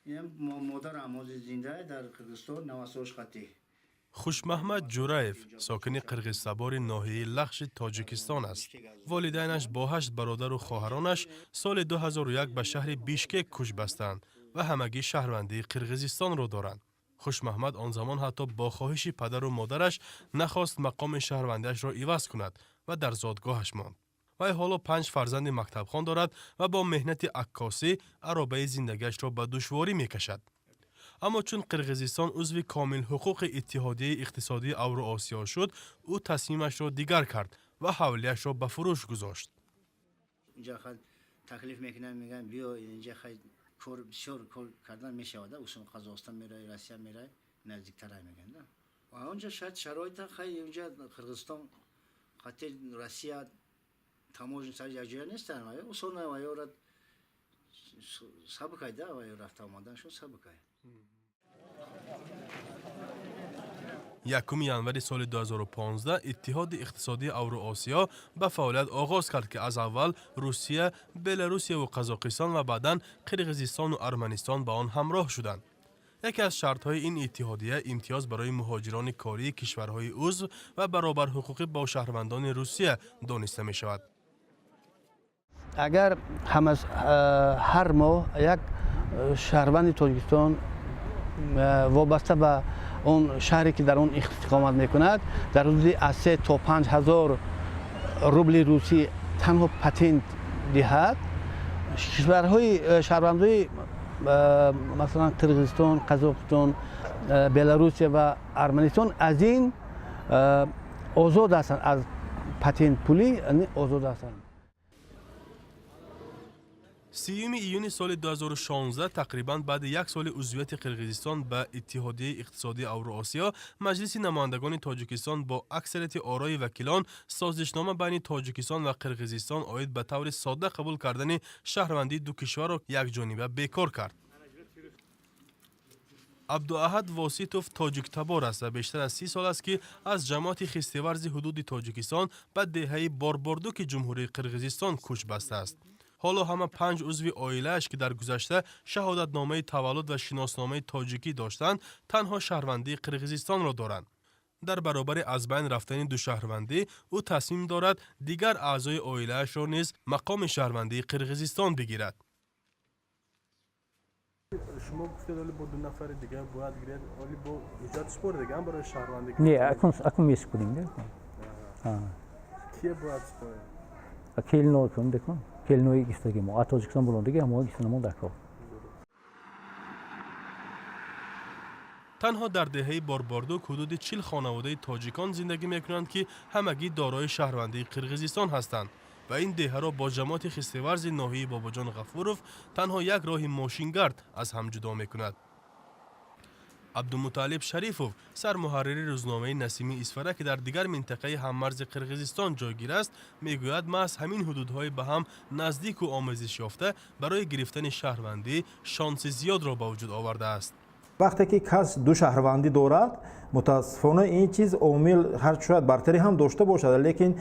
Модарам ҳозир зинда дар Қирғизистон, навасош қатӣ. Хушмаҳмад Ҷураев сокини қирғизтабори ноҳияи Лахши Тоҷикистон аст. Волидайнаш бо ҳашт бародару хоҳаронаш соли 2001 ба шаҳри Бишкек кӯч бастанд ва ҳамагӣ шаҳрвандии Қирғизистонро доранд. Хушмаҳмад он замон ҳатто бо хоҳиши падару модараш нахост мақоми шаҳрвандиашро иваз кунад ва дар зодгоҳаш монд. Вай ҳоло панҷ фарзанди мактабхон дорад ва бо меҳнати аккосӣ аробаи зиндагиашро ба душворӣ мекашад. Аммо чун Қирғизистон узви комилҳуқуқи Иттиҳодияи иқтисодии Авроосиё шуд, ӯ тасмимашро дигар кард ва ҳавлиашро ба фурӯш гузошт. Инҷа таклиф мекунанд, мегӯянд, биё инҷа, хай, кор бисёр, кор кардан мешавад. Усон Қазоқистон мерай, Россия мерай, наздиктара мегӯянд. Онҷа шояд шароита, хай, инҷа Қирғизистон қати Россия таможня сар якҷоя нестанд. Усон ваёра сабукай да, ваё рафта омаданшон сабукай. 1 январи соли 2015 Иттиҳоди иқтисодии Авроосиё ба фаъолият оғоз кард, ки аз аввал Русия, Беларусияву Қазоқистон ва баъдан Қирғизистону Арманистон ба он ҳамроҳ шуданд. Яке аз шартҳои ин иттиҳодия имтиёз барои муҳоҷирони кории кишварҳои узв ва баробарҳуқуқӣ бо шаҳрвандони Русия дониста мешавад. Агар ҳар моҳ як шаҳрванди Тоҷикистон вобаста ба он шаҳре, ки дар он истиқомат мекунад, дар ҳудуди аз 3 то 5 ҳазор рубли русӣ танҳо патент диҳад, кишварҳои шаҳрвандои, масалан, Қирғизистон, Қазоқистон, Беларусия ва Арманистон аз ин озод ҳастанд, аз патентпулӣ озод ҳастанд. 30 июни соли 2016, тақрибан баъди як соли узвияти Қирғизистон ба Иттиҳодияи иқтисодии Авроосиё, Маҷлиси намояндагони Тоҷикистон бо аксарияти орои вакилон созишнома байни Тоҷикистон ва Қирғизистон оид ба таври содда қабул кардани шаҳрвандии ду кишварро якҷониба бекор кард. Абдуаҳад Воситов тоҷиктабор аст ва бештар аз 30 сол аст, ки аз ҷамоати Хистеварзи ҳудуди Тоҷикистон ба деҳаи Борбордуки Ҷумҳурии Қирғизистон кӯч бастааст. Ҳоло ҳама панҷ узви оилааш, ки дар гузашта шаҳодатномаи таваллуд ва шиносномаи тоҷикӣ доштанд, танҳо шаҳрвандии Қирғизистонро доранд. Дар баробари аз байн рафтани душаҳрвандӣ, ӯ тасмим дорад дигар аъзои оилаашро низ мақоми шаҳрвандии Қирғизистон бигирад. Шумо гуфтед, оли бо ду нафари дигар бояд гиред, оли бо ҳуҷҷат супоред дигар барои шаҳрвандӣ? Не, акун месупорем. Кие бояд супоред? Келино кун декун, келинои гифтаги мо аз Тоҷикистон булондаги ҳамо гифтанамон дар кор. Танҳо дар деҳаи Борбордук ҳудуди 40 хонаводаи тоҷикон зиндагӣ мекунанд, ки ҳамагӣ дорои шаҳрвандии Қирғизистон ҳастанд, ва ин деҳаро бо ҷамоати Хистеварзи ноҳияи Бобоҷон Ғафуров танҳо як роҳи мошингард аз ҳам ҷудо мекунад. Абдумуталлиб Шарифов, сармуҳаррири рӯзномаи Насими Исфара, ки дар дигар минтақаи ҳаммарзи Қирғизистон ҷойгир аст, мегӯяд, маҳз ҳамин ҳудудҳои ба ҳам наздику омезиш ёфта барои гирифтани шаҳрвандӣ шонси зиёдро ба вуҷуд овардааст. Вақте ки кас ду шаҳрвандӣ дорад, мутаассифона, ин чиз омил ҳар шояд бартарӣ ҳам дошта бошад, лекин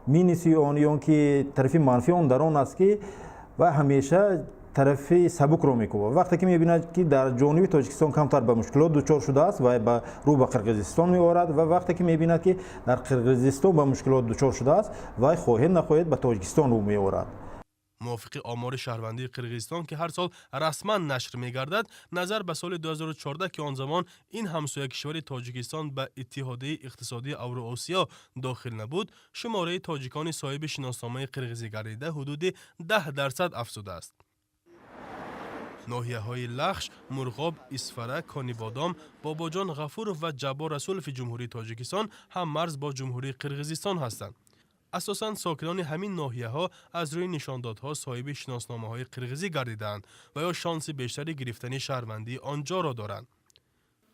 минуси он ё ки тарафи манфии он дар он аст, ки вай ҳамеша тарафи сабукро мекӯбад. Вақте ки мебинад, ки дар ҷониби Тоҷикистон камтар ба мушкилот дучор шудааст, вай ба рӯ ба Қирғизистон меорад, ва вақте ки мебинад, ки дар Қирғизистон ба мушкилот дучор шудааст, вай хоҳед нахоҳед ба Тоҷикистон рӯ меорад. Мувофиқи омори шаҳрвандии Қирғизистон, ки ҳар сол расман нашр мегардад, назар ба соли 2014, ки он замон ин ҳамсоя кишвари Тоҷикистон ба Иттиҳодияи иқтисодии Авроосиё дохил набуд, шумораи тоҷикони соҳиби шиносномаи қирғизӣ гардида ҳудуди 10% афзудааст. Ноҳияҳои Лахш, Мурғоб, Исфара, Конибодом, Бобоҷон Ғафуров ва Ҷаббор Расулови Ҷумҳурии Тоҷикистон ҳаммарз бо Ҷумҳурии Қирғизистон ҳастанд. Асосан сокинони ҳамин ноҳияҳо аз рӯи нишондодҳо соҳиби шиносномаҳои қирғизӣ гардидаанд ва ё шонси бештари гирифтани шаҳрвандии он ҷоро доранд.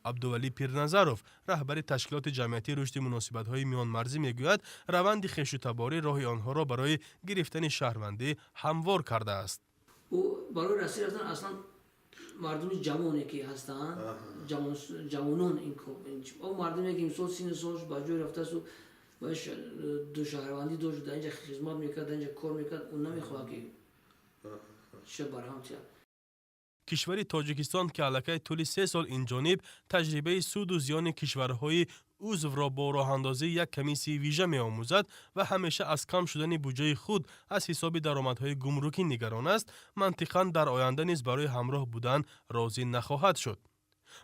Абдувалӣ Пирназаров, раҳбари ташкилоти ҷамъиятии рушди муносибатҳои миёнмарзӣ, мегӯяд, раванди хешутаборӣ роҳи онҳоро барои гирифтани шаҳрвандӣ ҳамвор кардааст. Барои Россия рафтан аслан мардуми ҷавоне ки ҳастанд, ҷавонон, мардуме ки мисол синну солш ба ҷой рафтаасту ду шаҳрвандӣ дошт, дар инҷа хизмат мекард, дар инҷа кор мекард, ӯ намехоҳад, ки ша барҳам тиҳад. Кишвари Тоҷикистон, ки аллакай тӯли 3 сол инҷониб таҷрибаи суду зиёни кишварҳои узвро бо роҳандозии як комиссияи вижа меомӯзад ва ҳамеша аз кам шудани буҷаи худ аз ҳисоби даромадҳои гумрукӣ нигарон аст, мантиқан дар оянда низ барои ҳамроҳ будан розӣ нахоҳад шуд.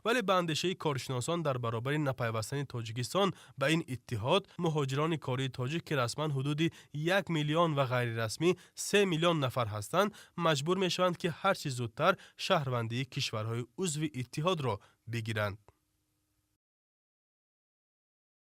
Вале ба андешаи коршиносон, дар баробари напайвастани Тоҷикистон ба ин иттиҳод, муҳоҷирони кории тоҷик, ки расман ҳудуди 1 миллион ва ғайрирасмӣ 3 миллион нафар ҳастанд, маҷбур мешаванд, ки ҳарчи зудтар шаҳрвандии кишварҳои узви иттиҳодро бигиранд.